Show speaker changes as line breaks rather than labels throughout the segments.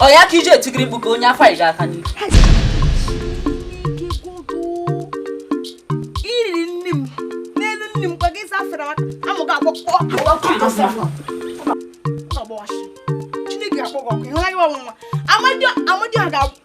Ọ ya ka iji etigiri mkpu ka onye afọ anyị aka n'ihu.
Iriri nne m n'elu nne m kwa gị safere amụga agbọkpọ Chineke akpọ gị ọkụ ịhụla gị ọnwụnwa Amadi ọ ga-agbọ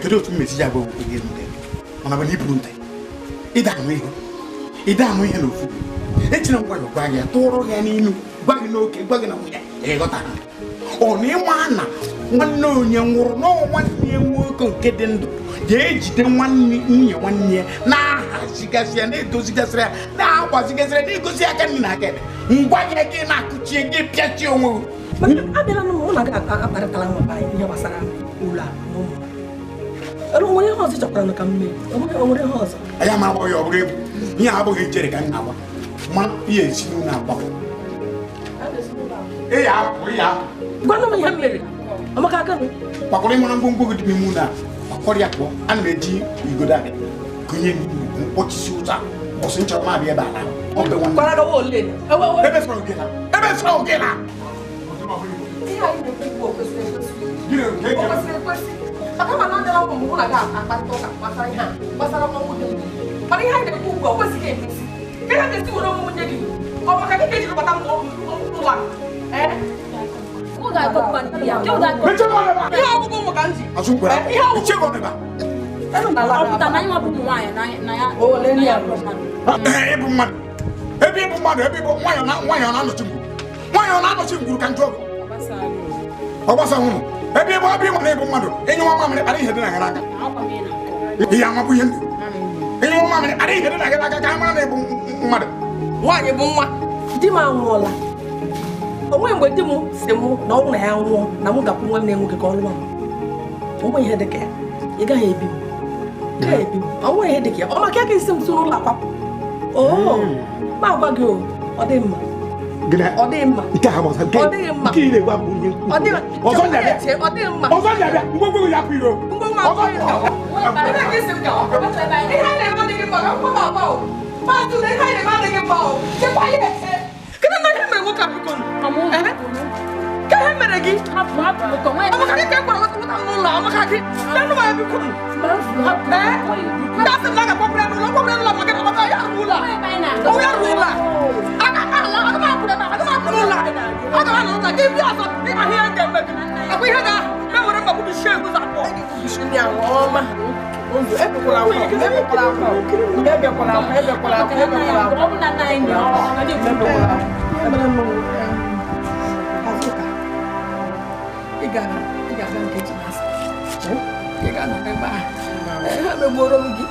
Kedu otu mmesi ya bụ okwu gị mana bụ na iburu ntị ịda anụ ihe n'ofu echiri ngwa ya gwa ya tụrụ ya n'inu gwa gị n'oke gwa gị na nwunye ịghọta ọ na ịma na nwanne onye nwụrụ na nwanne ya nwoke nke dị ndụ ga-ejide nwanne nwunye nwanne ya na-ahazigasị ya na-edozigasịrị ya na-agbazigasịrị ya na-egosi aka nri na aka ebe ngwa gị gị na-akụchie gị pịachie onwe gị
abịala m ụlọ gị akparịtala nwa ihe gbasara ụlọ a na ụmụ onwere ihe ọzọ chọkwara ka m mee onwere ihe ọzọ
anya ma agbọghị ọ bụrụ egwu ihe abụghị ichere ka m na-agba ma ihe esi n'ụlọ agbapụ
gwanụ m ihe m mere Amaka aka m
kpakọrọ ịmara ngwongwo gị dị n'ime ụlọ a kpakọrọ ya pụọ ana m eji igodo abịa gụnye mkpọchisi ụzọ a bọsị nchọrọ m abịa ebe ala ebe sọrọ gị na ebe sọrọ gị na
Maka na adịla ụmụ mụ na gị akparịta ụka gbasara ihe a gbasara ọnwụ di m mana ihe anyị na-ekwu ugbu a o kwesịghị ekwesị ka ihe ga-esi were ọnwụ nwunye gị ọ maka gị ka ejiri bata m n'ụlọ a ihe ọgụgụ ụmụ ka m ji
ịbụ mmadụ ebe ịbụ mmadụ ebe ịbụ nwaanyị ọ na-anọchi ngwuru nwaanyị ọ na-anọchi ngwuru ka njọ ọ gbasa nwụrụ ebe ịbụ ebe ịnwa na-ebu mmadụ enyi nwa mamịrị kpara ihe dị na gị n'aka ihe amabụ ihe ndụ enyi nwa mamịrị kpara ihe dị na gị n'aka ka a mara na ịbụ mmadụ
nwaanyị bụ nwa di m anwụọla o nweghị mgbe di m si mụ na ọ na ya nwụọ na mụ gakwu nwanne nwoke ka ọ lụọ m onwe ihe dị ka ya ị gaghị ebi m gaghị ebi m onwe ihe dị ka ya ọ maka ya ka isi m si n'ụlọ akwapụ oo ma agwa gị o ọ dị mma ọ dịghị mma ọ dịghị mma ọ dịghị mma
ọzọ na-abịa ngwongwo ya apụ iro
ngwongwo apụ iro ebe ka isi m gawa ihe a na-eme adịghị mma ka mkpọ m o maazị na ihe a na-eme adịghị mma o chekwa ya eche kedu na ihe mere nwoke a biko ka ihe mere gị amaka gị ka e gwara nweta m n'ụlọ amaka gị nanụ m ya biko ndị asị m na aga kpọpụrụ ya n'ụlọ kpọpụrụ ya n'ụlọ maka na maka ya rụrụ ụlọ a ya rụrụ ụlọ a aga m ala aga m apụrụ ebe aga m apụrụ ụlọ aga m anọ n'ụlọ gị bịa ọzọ ịma ihe ga-eme gị akwa ihe ga na-ewere mma kwubi shie eguzo abụọ ị ga-aga Nkechi na-asa ị ga-anọ ebe ahụ ha megboro m gị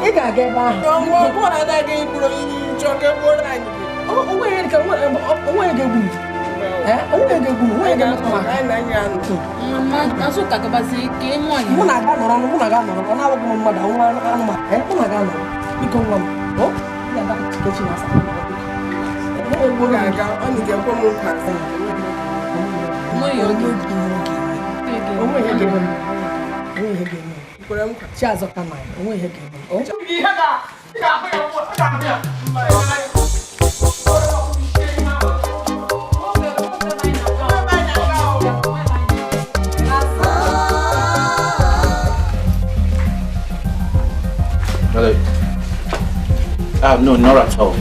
ị ga-aga ebe ahụ onweghị ga-egbu m onweghị ga-egbu m mụ na-aga nọrọ mụ na-aga nọrọ ọ na-abụghị m mmadụ nwa anụmanụ mụ na-aga nọrọ biko nwa m ị ga-aga Nkechi na-asa onwe ihe ga-eme Chiazọka na onwe ihe ga-eme.
Ihe ga ị ga-ahụ ya ugbu a, ị ga-ahụ ya.
Hello. No, not at all.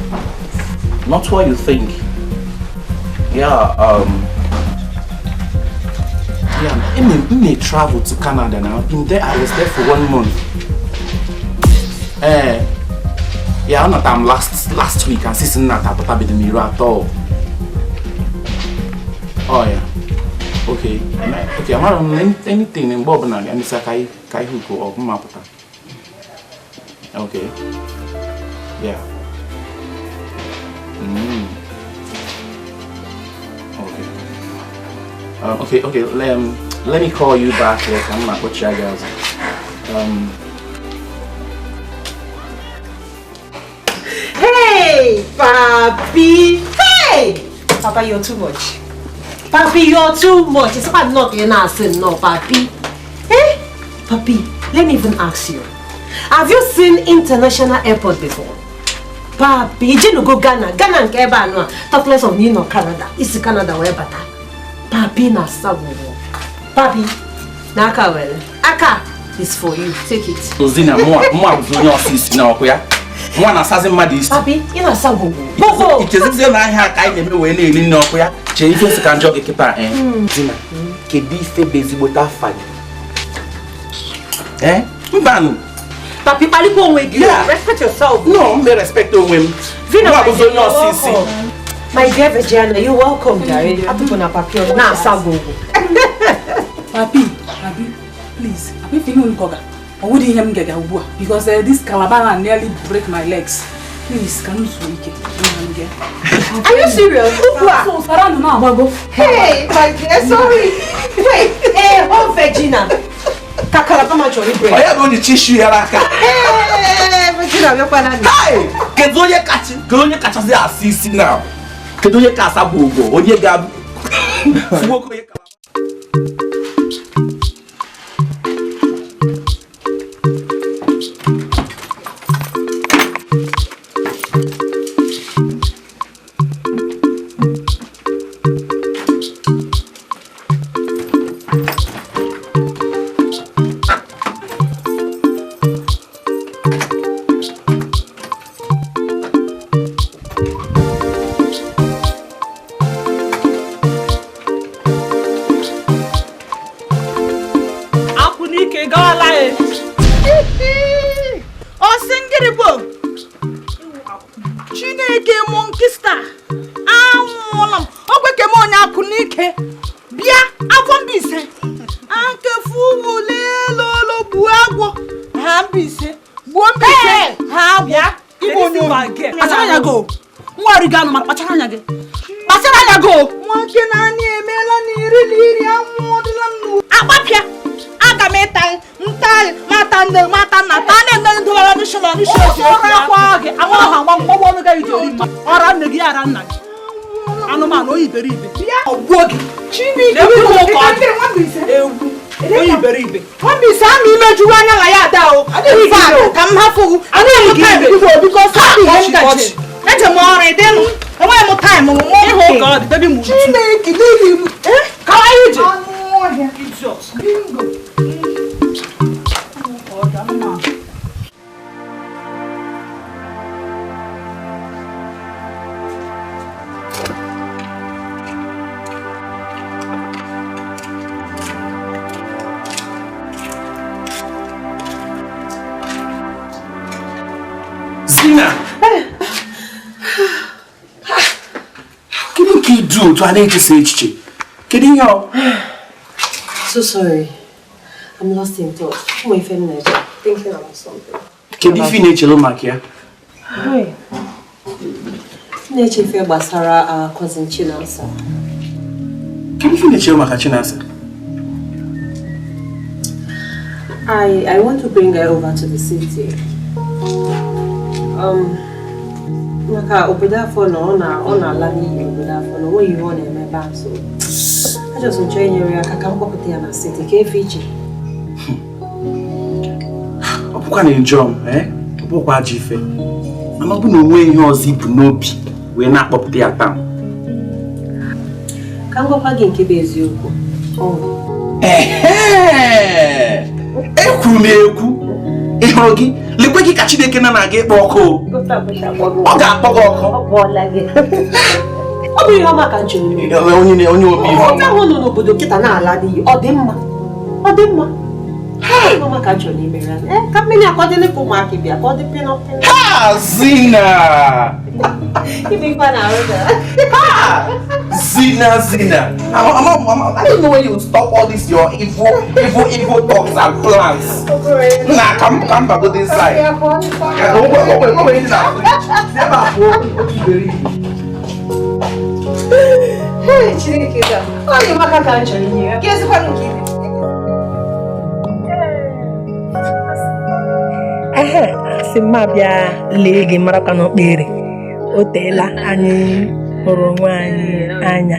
Not what you think. Yeah, yeah, I may travel to Canada now. I've been there, I was there for 1 month. Yeah, I'm not last week and since not at all. Oh yeah. Okay. Okay, I'm not on anything in Bob now. I'm Kai Kai Huko or Mapata. Okay. Yeah. Okay. Okay, okay. Let me call you back later. I'm not watch you guys.
Hey, papi. Hey, Papa, you're too much. Papi, you're too much. It's not no, papi. Eh? Papi, let me even ask you. Have you seen international airport before? Papi, you go Ghana. Ghana and Keba no. Talk less of me no Canada. It's Canada where bata. Papi na sawo. Papi, na aka well. Aka is for you. Take it.
Zina, more no sis na okoya. Mwa na sazi mmadụ isi.
Papi, ị na-asa gwogwo. Gwogwo.
Ichezizie na ahịa ka anyị na-eme wee na-eri nne ọkụ ya. Chee ife nsị ka njọ gị kịta. Zina, kedu ife bụ ezigbote afa gị? Eh? Mbanụ.
Papi, kpalikwa onwe gị. Respect yourself.
No, m respect onwe m.
Vina,
Mwa bụzi onye ọsịsị.
My dear Virginia, you're welcome, Gary. Atụpụ na papi ọ na-asa gwogwo.
Papi, papi, please. Papi, finu nkoga. I wouldn't even get because this calabar nearly break my legs. Please, can you swing it?
Are you serious? Hey, my dear, sorry. Wait, hey, oh, Virginia. Kakalabama chori break.
I am only tissue here.
Hey, Virginia, you're fine.
Hey, can you catch us now? Can you catch a bogo? Or you gab?
Nwoke naanị emeela na iri na iri anwụọdịla m akpapịa aga m ịta nta mata nne mata nna ta na nne ndụlara n'ishọla n'ishọla gị ọra nne gị ara nna gị anụmanụ oyi iberibe ọgwụọ gị Chineke ewu oyi iberibe Nwambise ama imejuru anya na ya ada o ka m hafụ eje m ọrụ ịdịnụ enweghị m taịm mụ ịhụ ka ọ dị bebi m Chineke n'ihi m ka anyị ji anụ ọhịa idiot bingo.
Zina! Kedu ka ịdị otu a na-echesa echiche? Kedu ihe ọ?
So sorry. I'm lost in thought. Ụmụ ife m na-eche. Thinking about something.
Kedu ife ị na-echelu maka ya?
M na-eche ife gbasara cousin Chinasa.
Kedu ife ị na-echelu maka Chinasa?
I want to bring her over to the city. Maka obodo afọ na ọ na-ala n'iyi obodo afọ na onweghị ihe ọ na-eme ebe a so a just nchọ inyere ya aka ka m kpọpụta ya na siti ka efe iche.
Ọ bụkwa na njọ m, eh? Ọ Bụkwa ajọ ife. Mana ọ bụ na onwe ihe ọzọ ibu n'obi wee na-akpọpụta ya taa.
Ka m gwakwa gị nke bụ eziokwu.
Ekwuru m ekwu. Ị hụrụ gị? Lekwe gị ka Chineke na na-aga ịkpọ ọkụ. Ọ ga-akpọ gị ọkụ.
Ọ bụ ihe ọma ka m chọrọ ime.
Onye ome ihe ọma.
Ọ nọ n'obodo kịta na-ala n'iyi. Ọ dị mma. Ọ dị mma. Ihe ọma ka m chọrọ ime ya. Ka mmiri akọdịrị ka ụmụaka bịa ka ọ dị pịnọ pịnọ.
Ha Zina! Zina, Zina. I don't know when you stop all this your evil, evil, evil thoughts and plans. Nah, come back go this side.
Asị m abịa lee gị marakwa n'okpere. O teela anyị hụrụ onwe anyị anya.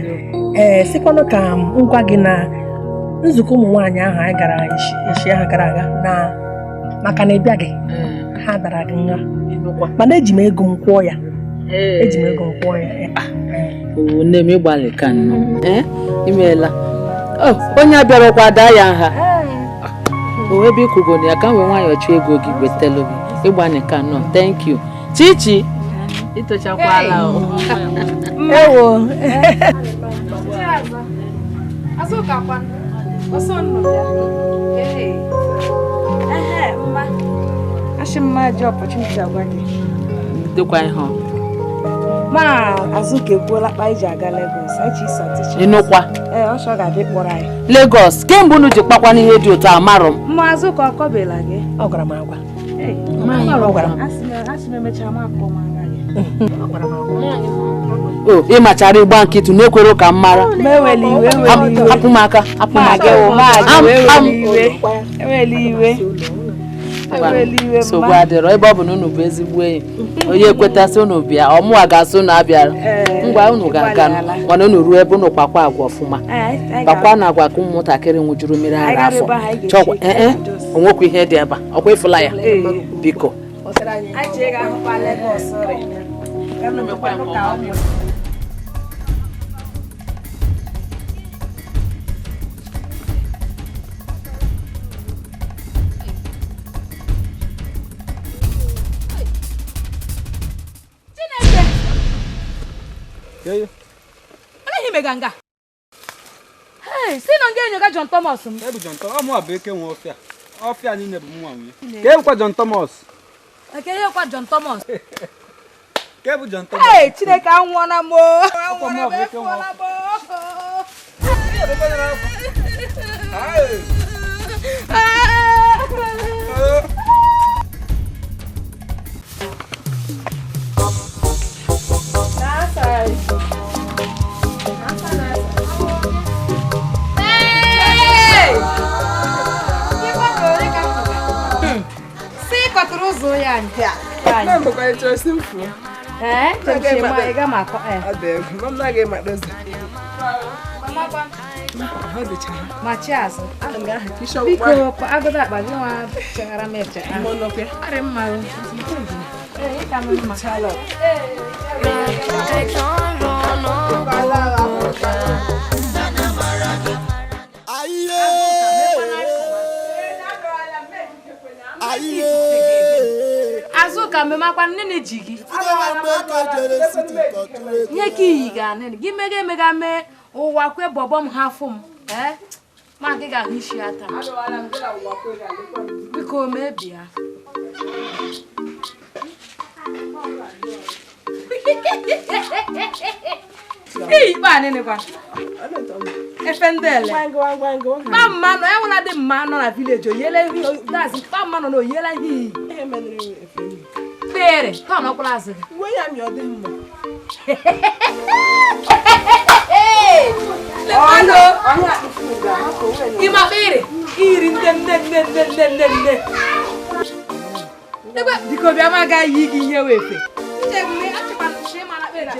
Ee, sịkwanụ ka m gwa gị na nzukọ ụmụ nwaanyị ahụ anyị gara echi ahụ gara aga na maka na ịbịa gị ha dara gị nha, mana eji m ego m kwụọ ya. Eji m ego m kwụọ ya.
Nne m ịgbalị ka nnọọ imeela. Onye abịarakwa daa ya nha. O ebe ịkwụgo na ya ka m wee nwayọọ chụọ ego gị wetelu gị. Ịgbalị ka nnọọ. Thank you. Chichi itochakwala o.
Ewo.
Dịkwa ihe ọ.
Ma Azuka ekwuola kpa anyị ji aga Lagos. Anyị iso ticha.
Ịnụkwa.
Ee, ọ chọ ga-abịa kpọrọ anyị.
Lagos, kemgbe unu ji kpakwa n'ihe dị otu amarọ m.
Ma Azuka ọ kọbela gị?
Ọ gwara m agwa.
Ọ gwara m. Asị m emechaa m akọ m aga gị.
O, ị machara ịgba nkịtị na-ekwere ka m mara. Hapụ m aka, hapụ m aka.
Eweli iwe.
Nsogbu adịrọ, ebe ọ bụ na unu bụ ezigbo enyi. Onye ekwetasị unu bịa, ọmụwa ga-asị unu abịara. Ngwa unu ga-aga, mana unu ruo ebe unu kwakwa agwa ọfụma. Kwakwa na agwa ka ụmụntakịrị nwụjuru mmiri ara afọ. Chọkwa, ee, onwekwa ihe dị ebe a, ọkwa ịfụla ya. Biko.
Ganga. Hey, si na nge nyoka John Thomas m.
E bụ John Thomas, mụ abụ eke nwe ọfịa. Ọfịa niile bụ mụ nwe. Ke bụkwa John Thomas.
Eke ye kwa John Thomas.
Ke bụ John Thomas.
Hey, Chineke anwụọna m o. Anwụọna m efuola m o. Biko agụda akpa gị nwa cheghara m eche. Arị mma. Azuka memakwa nne ji gị. Nye ka iyi ga nene gị mega emega mee ụwa kwe bọbọ m ha fụ m. Ma gị ga-ahụ isi ata. Biko mee bịa. Ei, ba nene kwa. Efendele. Ba mma no, enwela dị mma nọ na village oyele that's ba mma nọ na oyele hi. Pere, tọ na ọkwụla azụ gị.
Uwe ya mi ọ dị mma.
Lekwanụ. Ịma pere, iri nne nne nne nne nne nne nne. Lekwa, biko bịa ma ga yi gị ihe wefe. Nche mme achịkwa nche ma na kpere.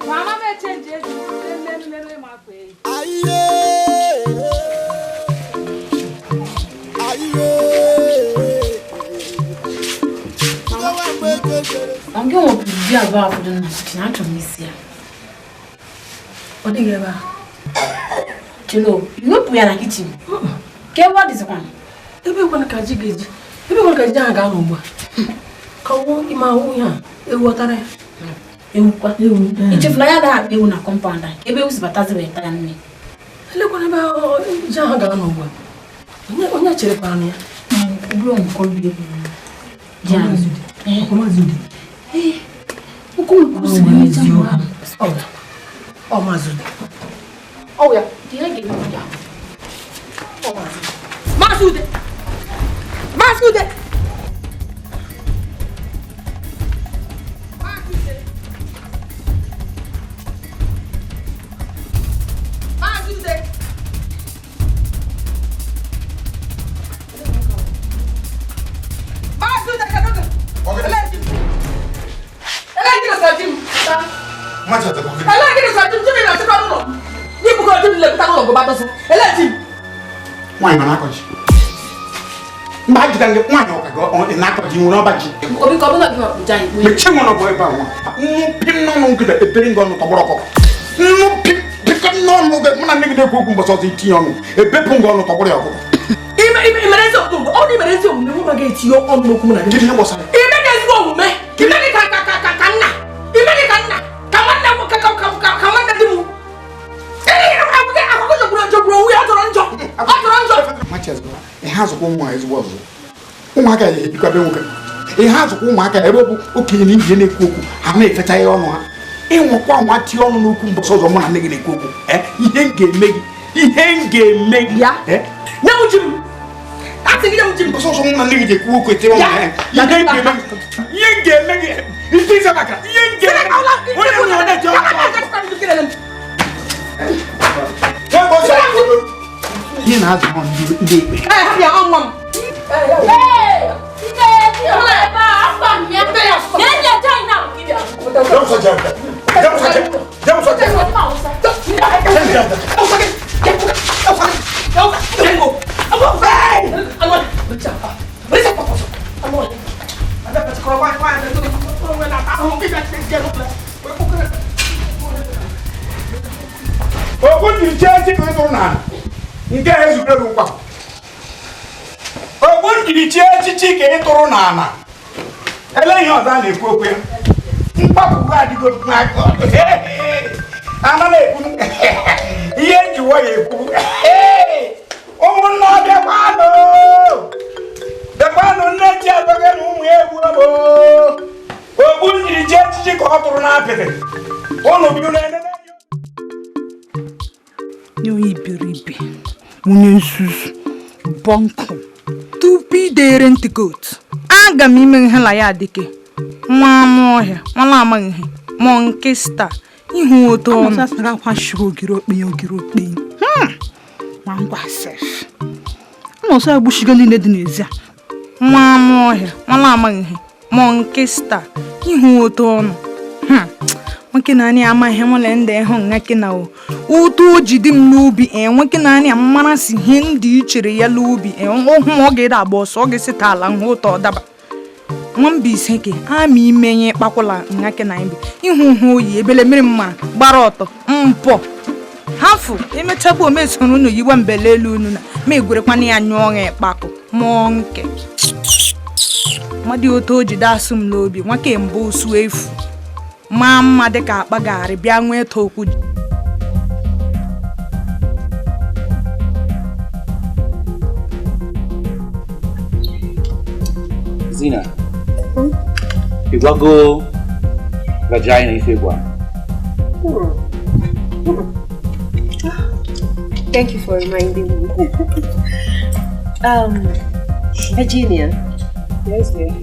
Mama me change eji nne nne nne ma kwe.
Aye. Aye.
Gị nwepụrụ ji abụọ afọdụ na kichin, achọrọ m isi ya.
Ọ dịghị ebe a.
Chelo, iwepụ ya na kichin. Ka ebe ọ dịzikwa?
Ebe ekwana ka ji ga-eji. Ebe ekwana ka ji ahụ ga-anọ ugbu a. Ka ọ ime ahụ ihe a, ewu ọ tara ya?
Ewu kwa. Ichefula ya agaghị akpa ewu na kọmpaụnd a. Ebe ewu si batazi wee taa nne.
Elekwana ebe ji ahụ ga-anọ ugbu a. Onye cherekwara ya?
Ọ bụrụ nke ọrụ ewu. Ji ahụ.
Ọ Maazị Ude. Ọ ya. Maazị Ude. Maazị Ude. Maazị Ude. Maazị Ude kedu gị?
Nwaanyị ma na-akọ ji. Mba ajụta gị nwaanyị ọka gị na-akọ ji nwere ọba ji. Mechie nwa n'ọbụ ebe a nwa. Nnupị n'ọnụ nkịta ebere ngị ọnụ tọgbọrọ ọkọkọ. Nnupị pịkọ n'ọnụ gị mụ na nne gị na-ekwu okwu mbọsị ọzọ itinye ọnụ ebepụ ngị ọnụ tọgbọrọ ya ọkụkọ.
Ị mere ezi omume ọ na ị mere ezi omume mụ ga-etinye ọnụ n'okwu mụ na gị.
Kedu ihe gbasara?
Ime gị ezigbo omume. Ime gị ka nna. Ime gị ka nna. Ka nwanne m ka nwanne di m. Akụkọ jọgburu onwe ya, ọ jọrọ njọ. Ọ jọrọ njọ.
Ihe azụkwa ụmụ ezigbo ọzụzụ. Ụmụaka ya ebikwa be nwoke. Ihe azụkwa ụmụaka ebe ọ bụ okenye na ibie na-ekwu okwu ha na-efecha ihe ọnụ ha. Ịnwekwa nwa tie ọnụ n'okwu mbọsị ọzọ mụ na nne gị na-ekwu okwu. Ihe m ga-eme gị. Ihe m ga-eme gị.
Ya. Nye m ji m. Asị gị nye m ji m.
Mbọsị ọzọ mụ na nne gị ji ekwu okwu etinye ọnụ ha. Ihe m ga-eme gị. Ihe m ga-eme gị. Isi ise maka. Ihe m ga-eme gị. Onye nwe ọ na-eji ọnụ. Ihe na-azụ ndị ekpe. Nke a ezubere gị nkwa. Ogbu njiri chie echichi ka ị tụrụ n'ala. Ele ihe ọzọ a na-ekwu okwu ya. Mkpapụ adịgo n'aka. Ana na-ekwu ihe njiwa ya ekwu. Ụmụnna bịakwanụ. Bịakwanụ nne ji azọgị na ụmụ ya egwu ogbo. Ogbu njiri chie echichi ka ọ tụrụ n'apịtị. Ụnụ bi ụlọ enene.
Onye iberibe, onye nzuzu, bọnkụ, tupu idere ntị goat, aga m ime ihe la ya adịke nwa anụ ọhịa, nwa amaghị ihe, monkey star, ihu otu ọnụ. Ogiri okpenye, ogiri okpenye. Ma ngwa sef. Ọsọ agbụshigo niile dị n'ezi a. Nwa anụ ọhịa, nwa amaghị ihe, monkey star, ihu otu ọnụ. Nwoke na anyị ama ihe nwere ndị ịhụ nwoke na ụtụ o ji dị m n'obi nwoke na anyị amara si ihe ndị i chere ya n'obi ọhụ ọ ga-ede agba ọsọ ọ ga-esi ta ala nhụ ụtọ daba nwambise ke ama ime nye kpakwụla nwoke na anyị ihu hụ oyi ebele mmiri mma gbara ọtọ mpọ hafụ emechakwa omesoro unu yiwa mbele elu unu na ma egwerekwana ya nyụọ ya ịkpakụ mụọ nke mmadụ otu o ji dasụ m n'obi nwoke mbụ su efu ma mma dịka akpa garị bịa nwee ta okwu.
Zina, ịgwago vagina ife gwa.
Thank you for reminding me. Virginia. Yes, dear.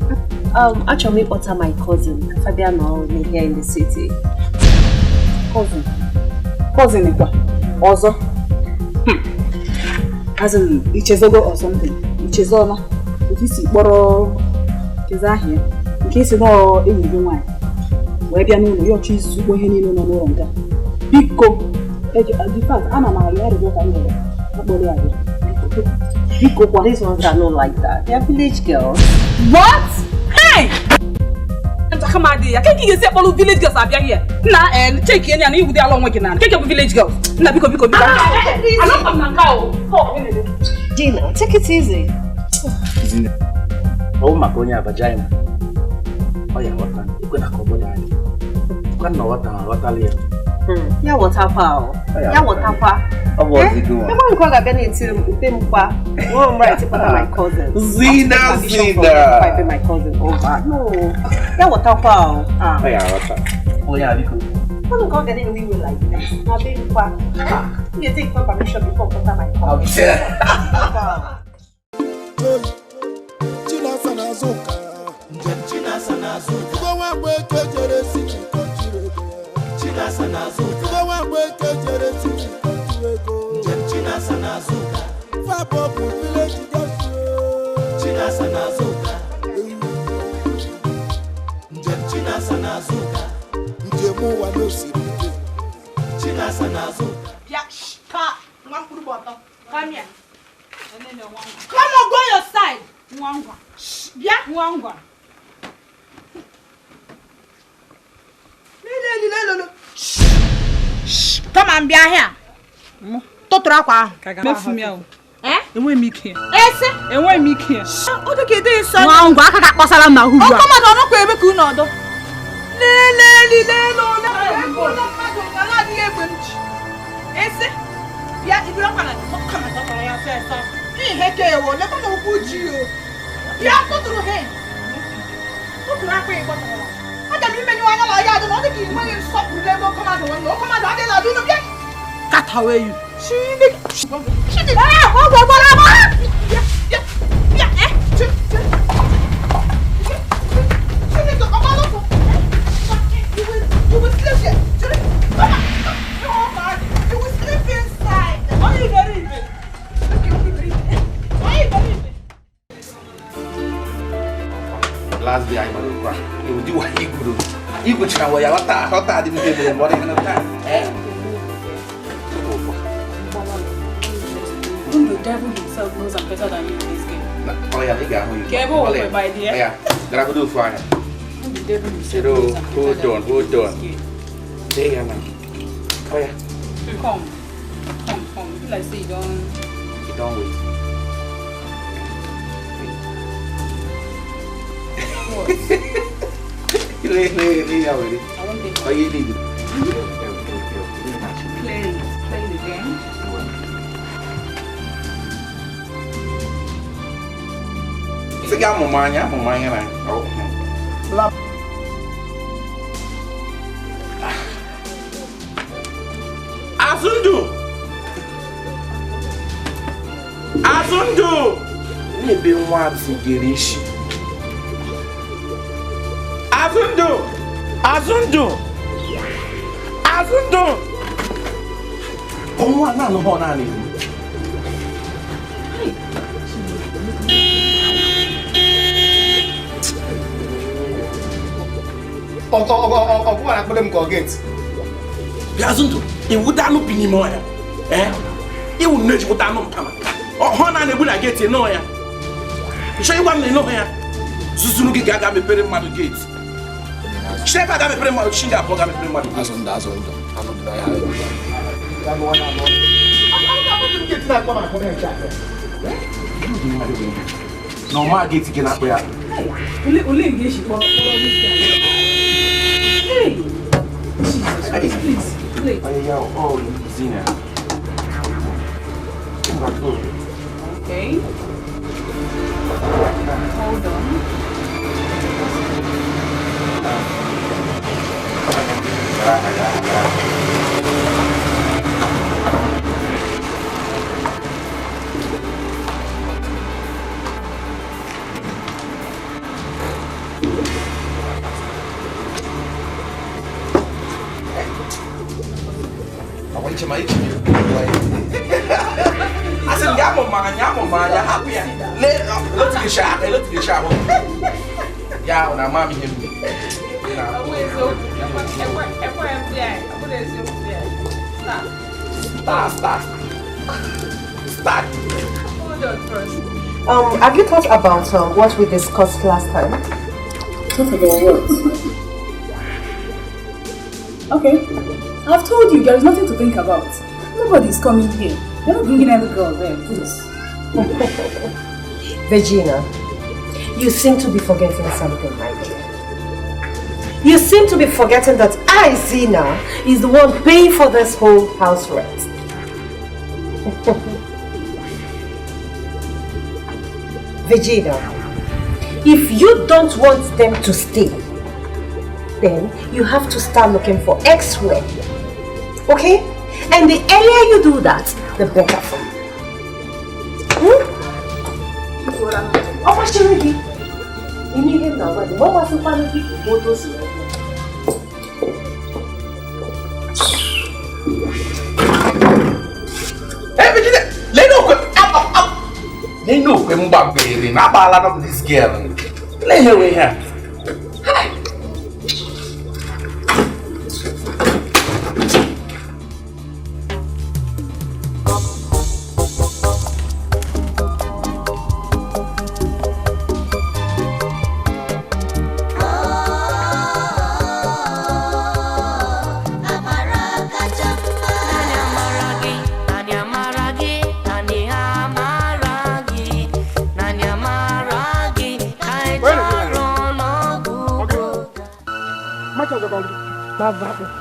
Actually, Otta, my cousin, Fabiano, here in the city.
Cousin? Cousin, what? Also? As in, Ichezogo or something. Ichezona. If you see, borrow Chezahia. In case you know any wine. Where be no, your cheese, you go here, no, no longer. Big go. In fact, Anna Maria,
These ones are not like that. They are village girls.
What? Hey! Aka m adịghị ya. Ke ka ị ga-esi akpọrọ village girls abịa here? Nna cheki enyi ya na iwude ala onwe gị na. Ke bụ village girls? Nna biko biko biko. Anọkwa m na nke ahụ.
Gina, take it easy.
Zina, ọ bụ maka onye vagina. Ọ ya ghọta, ekwe na ka ọ bụla anyị. Kwa na ọghọta na aghọtala ya.
Ya ghọtakwa o. Ya ghọtakwa.
Ọ bụ ọzịgo nwa.
Ebe nke ọ ga-abịa na-etiri m ute m kwa. Nwa m right ịkpọta my cousin.
Zina, Zina.
My cousin over. No. Ya ghọtakwa o.
Ọ ya ghọta. Onye a biko.
Ọ nke ọ ga na-ewe iwe like this. Na be m kwa. M ga-etake permission before kpọta my cousin.
Chinasa na Azuka. Njem Chinasa na Azuka. Ugbo nwa eke jere si chikọchiri ego. Chinasa na Azuka. Ugbo nwa eke jere si chikọchiri ego. Njem Chinasa na Azuka. Fabo bụ village girls. Chinasa na Azuka. Njem Chinasa na Azuka. Njem ụwa n'osiri ike. Chinasa na Azuka.
Bịa ka nwa mkpụrụ bọtọ. Come here. Come on, go your side. Nwangwa. Bịa. Nwangwa. Lele. Come and bịa here. Tụtụrụ akwa ahụ.
Mefu m ya o.
Eh?
Enweghị m ike.
Ese?
Enweghị m ike.
Ọ dị ka ịdị nsọ.
Nwangwa aka ga-akpọsara m n'ahụ ugbu a.
Ọkọ mmadụ ọnọkwa ebe ka unu ọdọ. Lele lele ole. Ụlọ mmadụ ala adịghị egbe m ji. Ese? Bịa iburu akwa na kama tọtọrọ ya ọsọ. Ihe ka ewo lekwa na ụkwụ ji o. Bịa tụtụrụ he. Tụtụrụ akwa ịgbọtọrọ. Aga m imenyu anya na ya adị na ọ dị ka ị nweghị nsọpụrụ n'ebe ọkọ mmadụ nwe na ọkọ mmadụ adịghị adị unu bịa.
Katawe you.
Chineke. Chineke. Ah, ọ gwara agba. Bịa, bịa, bịa, eh. Chineke, ọ gbara ọsọ. You will sleep here. Chineke, come on. You will sleep inside. Onye iberibe. Onye iberibe.
Last day I was it would do what he could do. You could try what I didn't give him what I time.
Even the devil himself knows I'm better than you in this game.
Oh yeah, they got who you.
Careful, my dear.
Yeah, that I could do fine.
Even the devil himself knows I'm better than you
Hold
in
on.
this game.
There you now. Oh yeah.
Come. You like say you don't.
You don't wait.
What?
I
won't take
Oh, you need it.
Play the game.
Sige, amụmanya na. Azundu! Azundu! N'ebe nwa zigere isi. Azundu! Azundu! Azundu! Ọnwa na-anụghọ naanị.
Ọgụ a na-akpọrọ m ka ọ gate.
Bịa Azundu, iwu danụ bi n'ime ọhịa. Eh? Iwu na-ejikwụta anụ mpama. Ọhọ na na-egbu na gate nọ ya. Nchọ ịgwa m na ịnọghị ya. Zuzuru gị ga-aga mepere mmadụ gate. Chef aga mepere mmadụ, chi ga-abụọ ga mepere mmadụ.
Azundu, anụ dị na ya.
Na ọma gate gị na-akpọ ya.
Ole nke esi kpọrọ this guy. Hey! Jesus Christ, please, please.
Oh, Zina.
Okay. Hold on.
I said, Yamo, happy. Let's get shot. Let's get shot. Yeah, when I'm mommy him. Start.
Hold on first.
Have you thought about what we discussed last time?
Talk about what? Okay. I've told you there is nothing to think about. Nobody's coming here. You're not bringing any girl there, please.
Virginia, you seem to be forgetting something, my dear. You seem to be forgetting that I, Zina, is the one paying for this whole house rent. Virginia, if you don't want them to stay, then you have to start looking for elsewhere. Okay? And the earlier you do that, the better for you. Hmm? Oh, you need him now. What was the family?
Hey, Virginia! This girl. Let her here. Hi.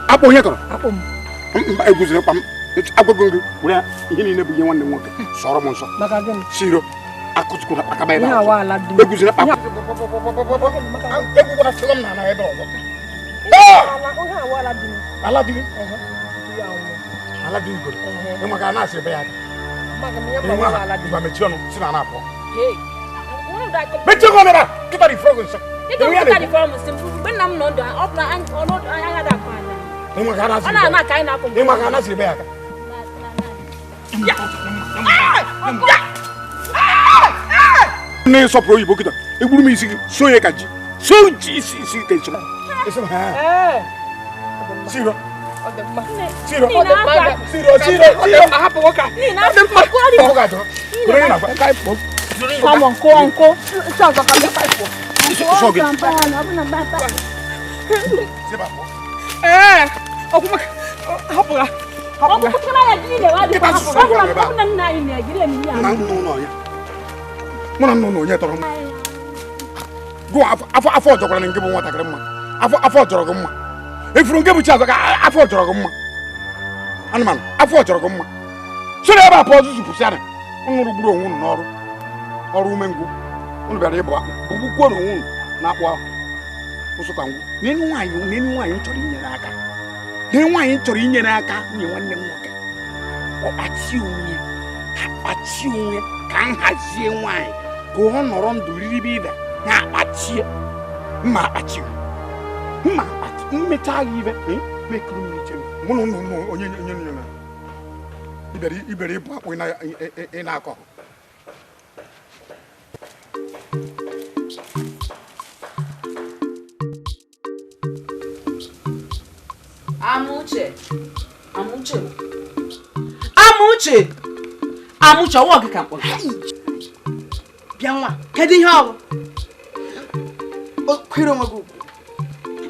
Akpụ onye kọrọ? Egwuziri kpa m agwago gị were ihe niile bụ ihe nwanne m nwoke sọrọ m nsọ siro akụzikwana akaba ebe ahụ egwuziri kpa egwukwara sịrọ m na ala ebe ọzọ ala dị ala dị ugoro ịmaka a na-asị ebe ya aka ịgwa mechie ọnụ si na ana apụọ mechie ọnụ ebe a kịta dị fọrọ gị nsọ na-esọpụrụ oyibo kịta egburu m isi gị so onye ka ji so ji isi isi ka esi siro siro siro siro mụ na nna onye tọrọ m gụ afọ ọjọkwara na nke bụ nwatakịrị mma afọ ọjọrọ gị mma efuru nke bụ Chiazọ ka afọ ọjọrọ gị mma anụmanụ afọ ọjọrọ gị mma so na ebe a pụọ ọzụzụ pụsịarị unu rụgburu onwe unu n'ọrụ ọrụ umengwụ unu bịara ịbụ akpụ bụgbukwuo na onwe unu na-akpụ ahụ ụsụka ngwụ n'elu nwaanyị chọrọ inyere aka n'elu nwaanyị chọrọ inyere aka nwunye nwanne m nwoke ọkpachi onwe ka m hazie nwaanyị ka ọ nọrọ ndụ riribe ibe ya akpachie mma akpachi mma akpachi mmecha gị ibe mekuru m iche mụ na ụmụ onye onye na ibere ịbụ akpụ ị na-akọ.
Amuche, Amuche, Amuche, Amuche, ọwọ́ gị ka mkpọrọ.
Bịa nwa, kedu ihe ọ bụ? O kwere onwe gị ugwu.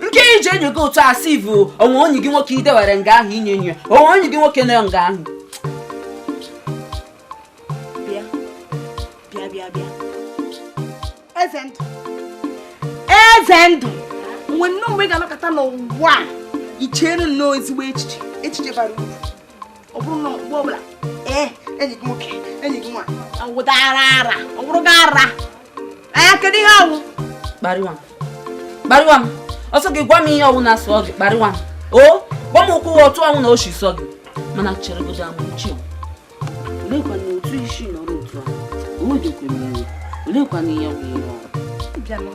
Nke iji enyo gị otu asị ivu onwe onye gị nwoke idewere nga ahụ inye enyo, onwe onye gị nwoke nọ nga ahụ.
Bịa, bịa, bịa, bịa. Eze ndụ. Eze ndụ. Nwe nnọọ mgbe ị ga-anọkọta n'ụwa a. Icheenu nnọọ ezigbo echiche, echiche bara uru. Ọ bụrụ na mgbe ọbụla, ee, enyi gị nwoke, enyi gị nwaanyị, awụdara ara, ọ bụrụ gị ara. Ee, kedu ihe ọwụ?
Kparịwa m. Kparịwa m. Ọsọ gị gwa m ihe ọwụ na-asọ gị, kparịwa m. O, gwa m okwu otu ọnwụ na oshi sọ gị. Mana cheregodo Amuche. Oleekwa na otu isi nọrọ otu a? Onwedịkwa m iwe. Oleekwa na ihe ọwụ ihe ọwụ?
Bịanụ.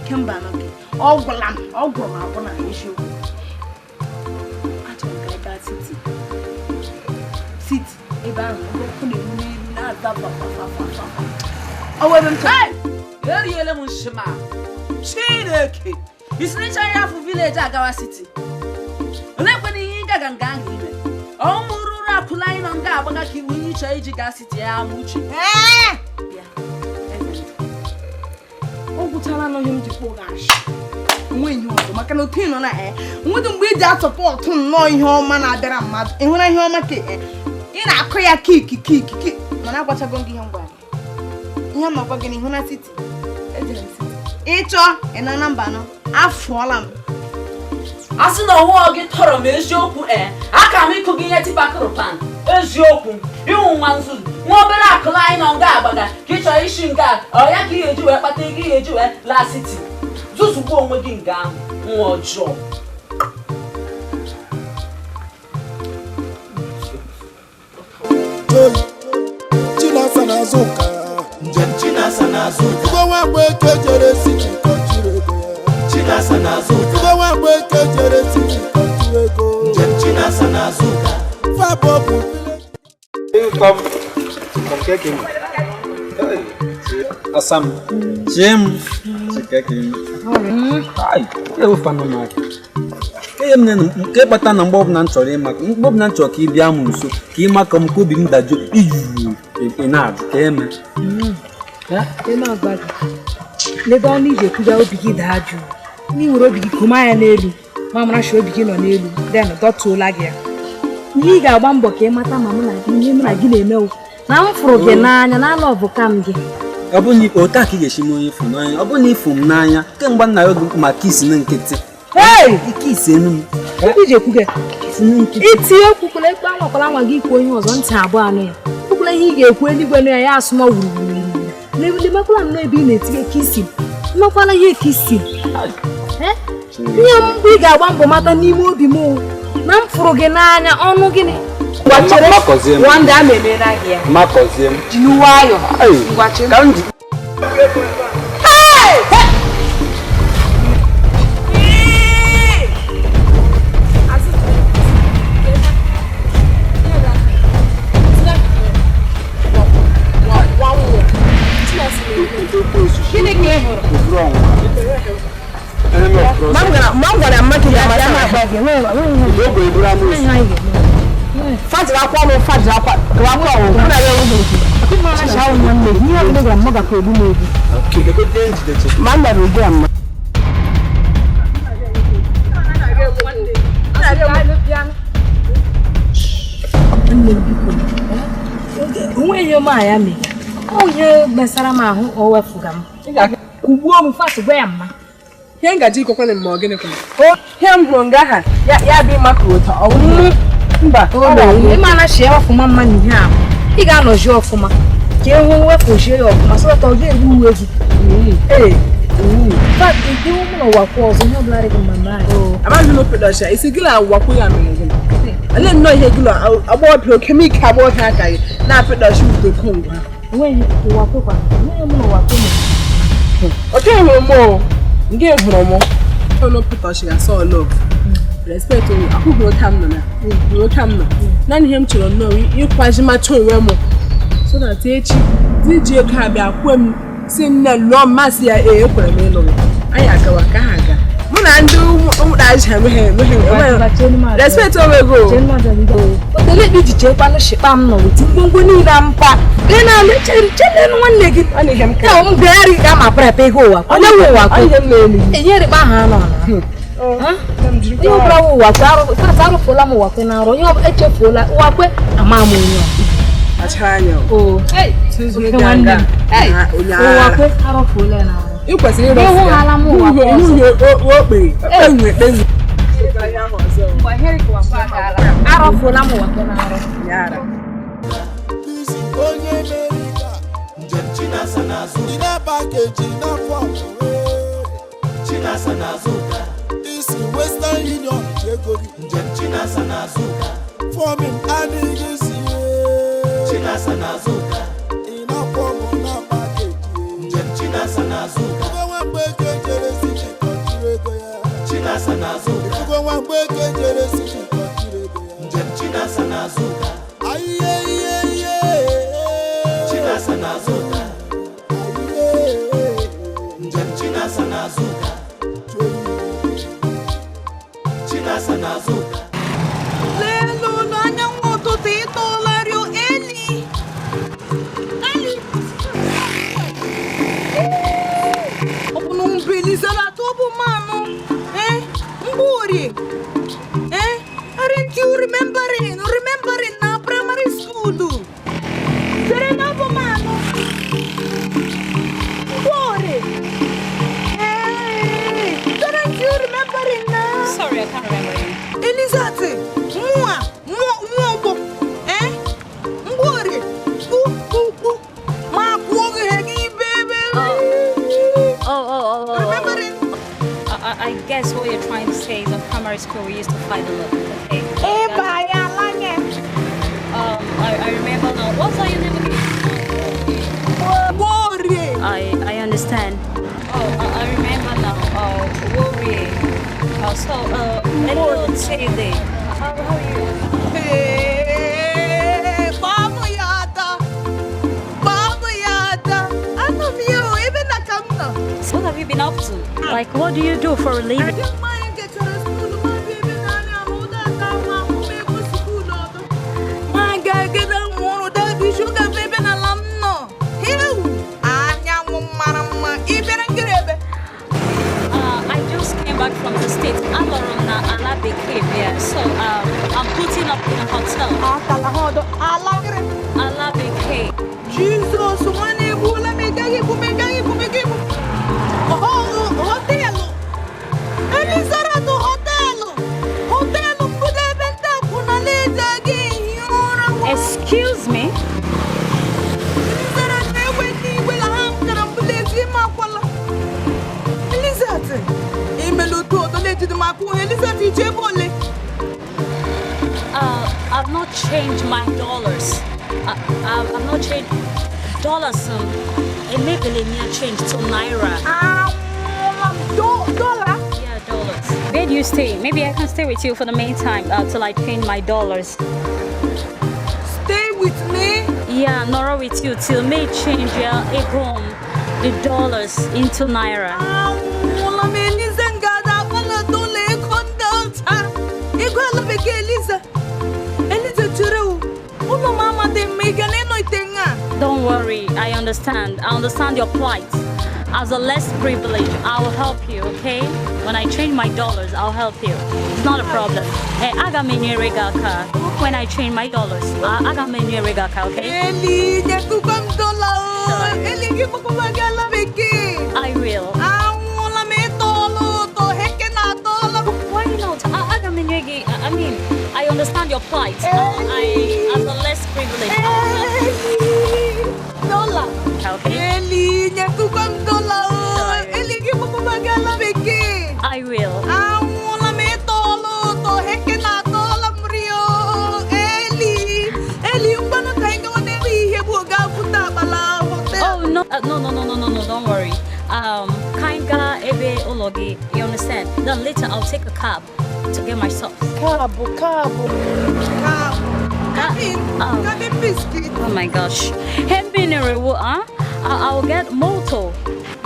Ike mba anọ gị ọ gwụla m ọ gwụrụ m agwụ na isiokwu achọrọ m ka anyị gaa siti siti ebe ahụ ọkụ na-enwu n'elu na-aza fafafafafa ọ were m chọrọ
eriela m nshima Chineke isiricha ya afụ vileji agawa siti oleekwana ihe ịgaga nga ahụ ime ọmụ ruru akwụla anyị nọ nga agbaga ka iwu ihe ịchọ iji gaa siti ya Amuche.
Ogwụchala anọghị m ji kpọọ gị ashị. Onwe ihe ọzọ maka na otu ị nọ na nwedị mgbe iji asọpọtụ nnọọ ihe ọma na-abịara mmadụ. Ị hụra ihe ọma ka ị na-akụ ya kiki kiki kiki mana agwachago m gị ihe m gwara gị. Ihe m agwa gị na ịhụ na siti. Ejere m siti. Ịchọ ị nọ na mba nọ afụọla m.
A sị na ọwụọ gị tọrọ m eziokwu aka m ịkụ gị ihe tipakụrụ pan eziokwu ịwụ nwa nzuzu nwa obere akụlụ anyị nọ nga agbaga ka ị chọrọ isi nga ọ ya ka ị ga-eji wee kpata ego ị ga-eji wee laa siti zuzugbuo onwe gị nga ahụ nwa ọjọọ.
Chinasa na-azụ ụka. Njem Chinasa na-azụ ụka. Ugo nwa mgbe eke jere siti kọchiri ego ya. Chinasa na-azụ ụka. Ugo nwa mgbe eke jere siti kọchiri ego. Njem Chinasa na-azụ ụka. Fabọ bụ
Asam. Jim. Ai, eu fano maka. Ke kpata na mgbe ọbụla m chọrọ ịmaka mgbe ọbụla m chọrọ ka ị bịa m nso ka ị maka m ka obi m dajụ iyuru ị na-ajụ ka eme.
Lebe ọnụ iji ekwuga obi gị daa jụụ. Ndị nwere obi gị koma ya n'elu ma mara shi obi gị nọ n'elu then dọtuola gị ya. Ihe ị ga-agba mbọ ka ị mata ma mụ na gị ihe mụ na gị na-emewo na m fụrụ gị n'anya na ala ọbụka m gị.
Ọ bụ na otu a ka ị ga-esi m onye fụ n'anya ọ bụ na ịfụ m n'anya kemgbe nna ya maka isi na nkịtị. Ike isi enu m.
Iji ekwu gị itinye ekwukwala ekpe anwakwala anwa gị ikwu onye ọzọ ntị abụọ anụ ya ekwukwala ihe ị ga-ekwu eluigwe nụ ya ya asụma wuruwuru lemekwala nnọọ ebe ị na-etinye kisi mmekwala ihe kisi ihe mgbe ị ga-agba mbọ mata n'ime obi m na m fụrụ gị n'anya ọnụ gịnị Onye gbasara m ahụ o wefuga m kugbuo m fast gwa ya mma
ihe ngaji ikokwana ma ọ gịnị kwa ihe m hụrụ nga ha ya bụ ịmaka ụtọ ọwụmụ mba
ịma na shie ọfụma mma na ihe ahụ ị ga-anọji ọfụma ka ehu wepụjie ya ọfụma sọta ọ ga-egbu uwe gị ee ịdị ụmụ na ụwakwu ọzọ ihe ọbụla dị gị mma mma
amaghị na opedocha isi gị na ụwakwu ya mere gị ale nnọọ ihe gị na agbọghọbịa okemike agbọghọbịa aka gị na-apịdọchi udo ngwa
enweghị ụwakwu kwa enweghị mụ na ụwakwu mere
oke hụrụ m o nke hụrụ m ọnụ pụtọchi ga sọ love respect onwe akwụghị oke m nọ na oke m nọ naanị ihe m chọrọ nnọọ ịkwaji macha onwe m so that echi di ji ego abịa kwe m si nne lụọ m masị ya ee ekwere m ịlụ anyị agawa ka ha aga mụ na ndị ụmụdaji enweghị enweghị respect onwe gị
otele ikpe iji chekwanụ shikpa m nọ weti ngwongwo niile mpa ị na-alụ chere nwanne gị ya m bịagharị ka ma prep ego ụwa onye nwe ụwa enyerikpa ha anọ na ihe ọbụla wụ ụwa kwe arụfụola m ụwa kwe na nrọ ihe echefuola ụwa kwe ama m onye ụwa kwe arụfụola ya na nrọ
ị kwesịrị ịrọfu ya okpe ekpenwe
arụfụola m ụwa kwe na nrọ
onye Amerika njem Chinasa na-azụ ị na-apakeji n'afọ Chinasa na-azụ ụka isi Western Union ji ego gị njem Chinasa na-azụ ụka fọmin adịghị si Chinasa na-azụ ụka ị na-akwọ m na pakeji njem Chinasa na-azụ ụka ifugo nwa mgbe eke jere si chịkọchiri ego ya Chinasa na-azụ ụka ifugo nwa mgbe eke jere si chịkọchiri ego ya njem Chinasa na-azụ ụka ayiye iye iye Chinasa na-azụ ụka njem Chinasa na-azụ ụka Chinasa na-azụ ụka
lelu n'anyanwụ ụtụtụ ịtọọlarịo eli eli
ọ
school, we used to fight a lot. Okay. I remember now. What's your name again? I understand. Oh, I remember now. Oh, Warrior. Oh, so hello, Chidi. How are you?
Hey, Babu Yada. Babu Yada.
What have you been up to? Like, what do you do for a living? I just came back from the States. I'm yeah. So I'm putting up in a hotel. Alabeke.
Jesus,
Excuse me? I've not changed my dollars. I've not changed dollars. Change to naira.
Dollar?
Yeah, dollars. Where do you stay? Maybe I can stay with you for the meantime till I change my dollars.
Stay with me?
Yeah, Nora with you till may change the dollars into naira. Don't worry, I understand. I understand your plight. As a less privileged, I will help you, okay? When I change my dollars, I'll help you. It's not a problem. Hey, when I change my dollars, okay? I will. Why not? I mean, I understand your plight. I, as a less privileged, I will help you. Okay. I will. Oh no, no, don't worry. Kainga ebe ologi, you understand? Then later I'll take a cab to get myself.
Cab.
Oh my gosh. I'll get moto.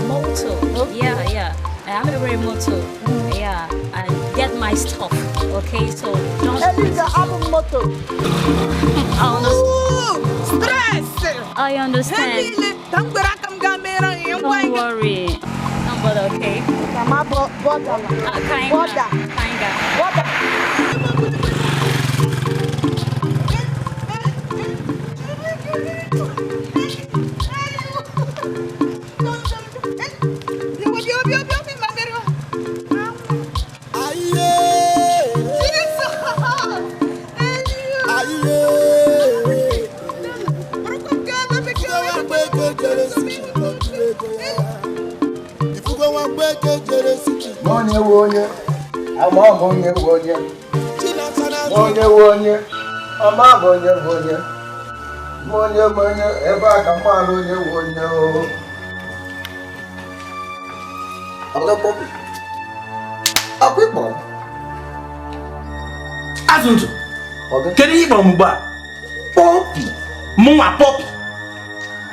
Moto. Okay. Yeah. I'm a very moto. Yeah. And get my stuff. Okay, so don't.
Eliza, I'm a moto. Stress.
I understand. Don't worry. Don't bother, okay? Kinda.
Azụntụ, kedu ihe ịkpọrọ m ugbu a? Pọpị. Mụnwa pọpị.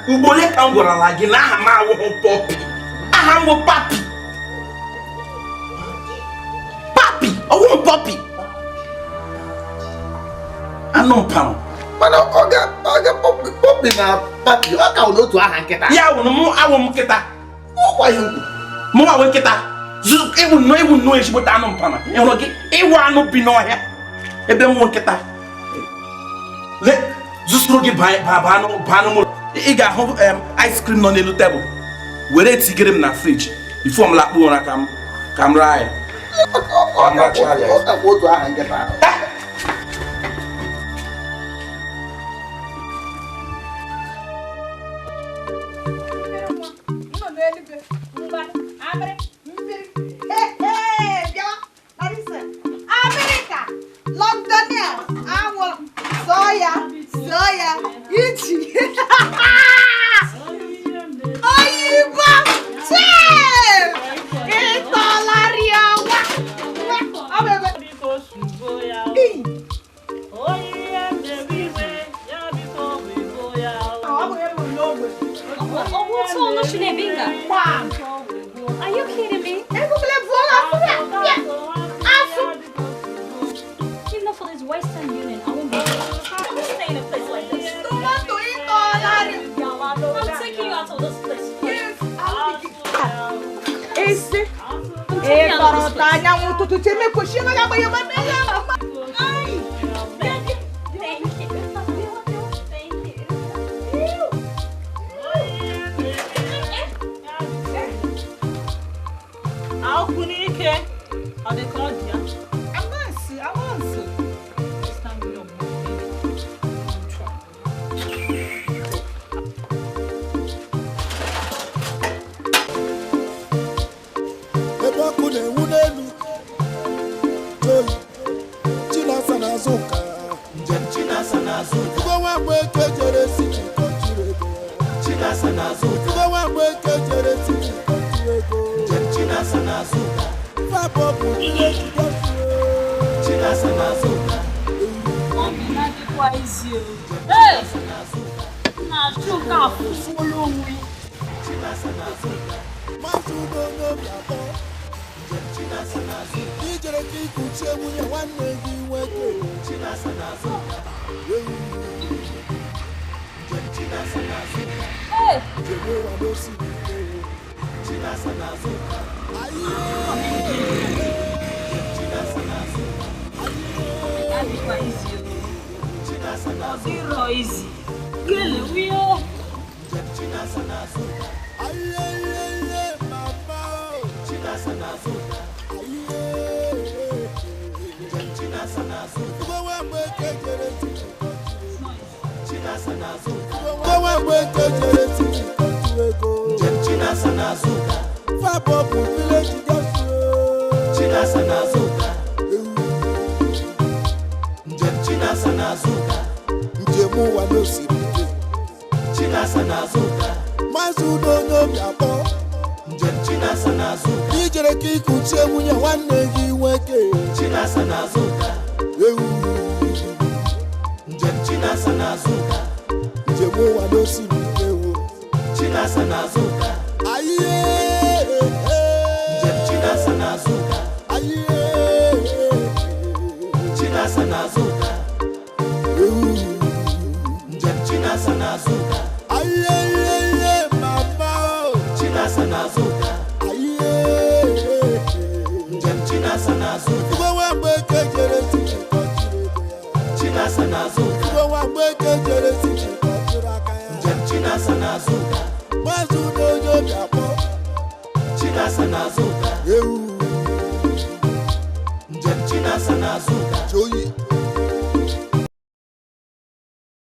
Ugboro ka m gwarala gị na aha m awụghị pọpị. Aha m bụ papi. Papi, ọwụghị pọpị. Anụ mpam.
Mana ọ ga pọpị na papi, ọ ka wụ n'otu aha nkịta.
Ya wụ mụ awụ m nkịta.
Ọkwa ihe nkwu.
Mụ awụ nkịta. Ịwụ nnọọ ezigbote anụ mpama. Ị hụrụ gị? Ịwụ anụ bi n'ọhịa. Ebe m wụ nkịta. Le, zụsụrụ gị baa n'ụlọ. Ị ga-ahụ ice cream nọ n'elu tebụl. Were tigere m na friji bifo m lakpuo ụra ka m raa ya.
Ọ ka wụ otu aha nkịta ahụ.
ya, sụọ ya, iji. Oyibo! Chee! Ịtọlarị ọnwa! Ọ bụ ebe.
Are you kidding me? If not for this Western Union, I won't be. I won't stay in a place like this. I'm taking you out of this place.
Isi. Ị tọrọ ụtọ anyanwụ ụtụtụ chemekwochi enweghị agba ya ebe ya.
Thank you. Thank you.
Akwụ n'ike, ọ dị ka ọ dị ya.
Amansi, amansi.
Ebe ọkụ na-enwu n'elu toyi Chinasa na Azụka.
Njem Chinasa na Azụka.
Ugo nwa mgbe eke jere si chikọchiri ego.
Chinasa na Azụka.
Ugo nwa mgbe eke jere si chikọchiri ego.
Njem Chinasa na Azụka.
Fabọ bụ village girls.
Chinasa na Azụka.
Obi na-adịkwa izi o. Ee! Na-achụ nke afụfuola onwe.
Chinasa na Azụka.
Maazị Udo n'obi atọ.
Njem Chinasa na Azụka.
Ijere ka ikuchie nwunye nwanne gị nwoke.
Chinasa na Azụka. Njem Chinasa na Azụka.
Njem ụwa n'osiri ike.
Chinasa na Azụka. Njem Chinasa na Azụka.
Adịkwa izi o.
Chinasa na Azụka.
Dịrọ izi. Gele wuyo.
Njem Chinasa na Azụka.
Ayeyeye mama.
Chinasa na Azụka. Njem Chinasa na Azụka.
Ugo nwa mgbe eke jere si chikọchiri ego.
Chinasa na Azụka.
Ugo nwa mgbe eke jere si chikọchiri ego.
Njem Chinasa na Azụka.
Fabọ bụ village girls.
Chinasa na Azụka. Njem Chinasa na Azụka.
Njem ụwa n'osiri ike.
Chinasa na Azụka.
Maazị Udo n'obi atọ.
Njem Chinasa na Azụka.
Ijere ka ikuchie nwunye nwanne gị nwoke.
Chinasa na Azụka.
Ewu.
Njem Chinasa na Azụka.
Njem ụwa n'osiri ike o.
Chinasa na Azụka.
Ayiye.
Njem Chinasa na Azụka.
Ayiye.
Chinasa na Azụka.
Ewu.
Njem Chinasa na Azụka.
Ayeyeye mama.
Chinasa na Azụka.
Ayiye.
Njem Chinasa na Azụka.
Ugo nwa mgbe eke jere si chikọchiri ego ya.
Chinasa na Azụka.
Ugo nwa mgbe eke jere si chikọchiri aka ya.
Njem Chinasa na Azụka.
Maazị Udo onye obi akpọ.
Chinasa na Azụka.
Ewu.
Njem Chinasa na Azụka.
Joyi.